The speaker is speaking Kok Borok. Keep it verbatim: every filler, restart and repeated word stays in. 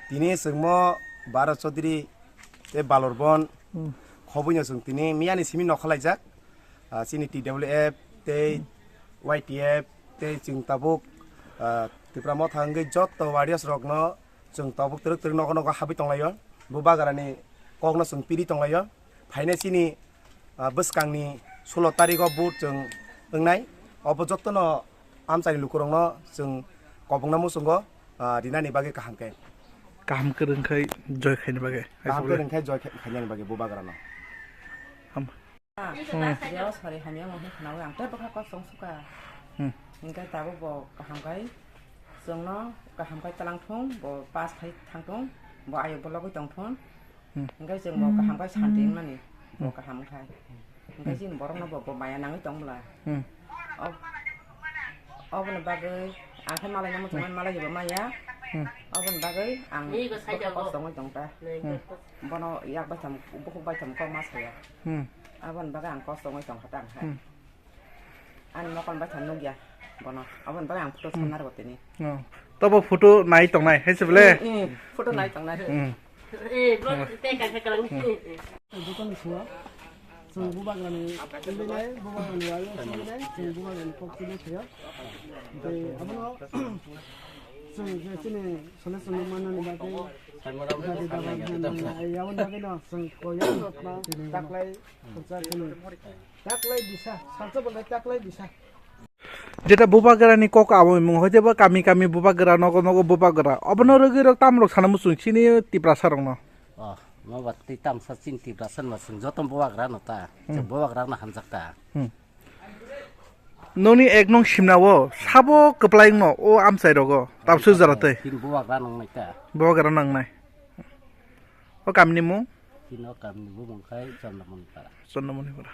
Tini chwngmo Bharat Chaudhary tei Balorbon Hmm. khobwino chwng tini miyani simi nokha laijak. Ah, chini T W F tei Y T F tei chwng tabuk, ah, Tipra Motha wngwi joto warriors rokno chwng tabuk twrwk twrwk nogo nogo habwi tonglaio. Bubagrani kokno chwng piri tonglaio. Phainai chini, ah, bwskangni sulo tarigo vote chwng wngnai. Obo jotono amchaini lukurokno chwng kobongna muchungo, ah, rinani bagwi kaham khe. Kaham kwrwng khai joy khaini bagwi. Kaham kwrwng khai joy khai-, khainani bagwi Bubagrano. Ham. Jeo sari hamya mo hin khnawi ang tei bwkha kosong suka. Hmm. Hinkhe tabuk bo kaham khai chwngno kaham khai twlang thung, bo pass khai thang thung, bo ayuk bo logwi tong thung. Hmm. Hinkhe chwng bo kaham khai santi wngmani, bo Hmm. kaham khai. Hinkhe Hmm. chini borokno bo, bo maya nangwi tong bwla. Hmm. Ob-, oboni bagwi ang khe malaino muchungmani malai bo maya. Hmm. Oboni bagwi ang bwkha kosong wngwi tong ta. Hmm. Bono yak bai tham, bukhuk bai tham kok ma saya. Hmm. Aboni bagwi ang kosong wngwi tong kha ta ang hai. Hmm. Ani mokol bai thang nukya bono. Aboni bagwi ang photo Hmm. sanna rw tini. Oh. Tobo photo nai tongnai, hai se bele? Hmm, hmm. Photo nai tongnai. Hmm. Eh, bro, tei kaisa kalang. Hmm. Jotono suwa. Chwng Bubagrani wngwi nai, Bubagrani wai wngwi nai, chwng Bubagrani kok tini thwiyo. Tei abono chwng je chini sole sole mannani bagwi, bagwi bagwi hwnwi, aboni bagwino chwng koyokno taklai khorsa chini, taklai disa, salsa bolai taklai disa. Jeta Bubagrani kok abo mung hoi jeba kami kami Bubagra nogo nogo Bubagra. Obono rwgwi rok tamrok sana muchung chini Tiprasa rokno. Oh, ma ba tei tamsa chini Tiprasa no chwng joto Bubagra no ta. Hmm. Chwng Bubagra no hamjak ta. Hmm. Noni ek nung simna o sabo kwplai wngno o amchai rogo tabsu jara tei. Chini Bubagra nang nai ta. Bubagra nang nai. O kamni mung? Chini o kamni bumung khai Chondamoni para. Chondamoni para.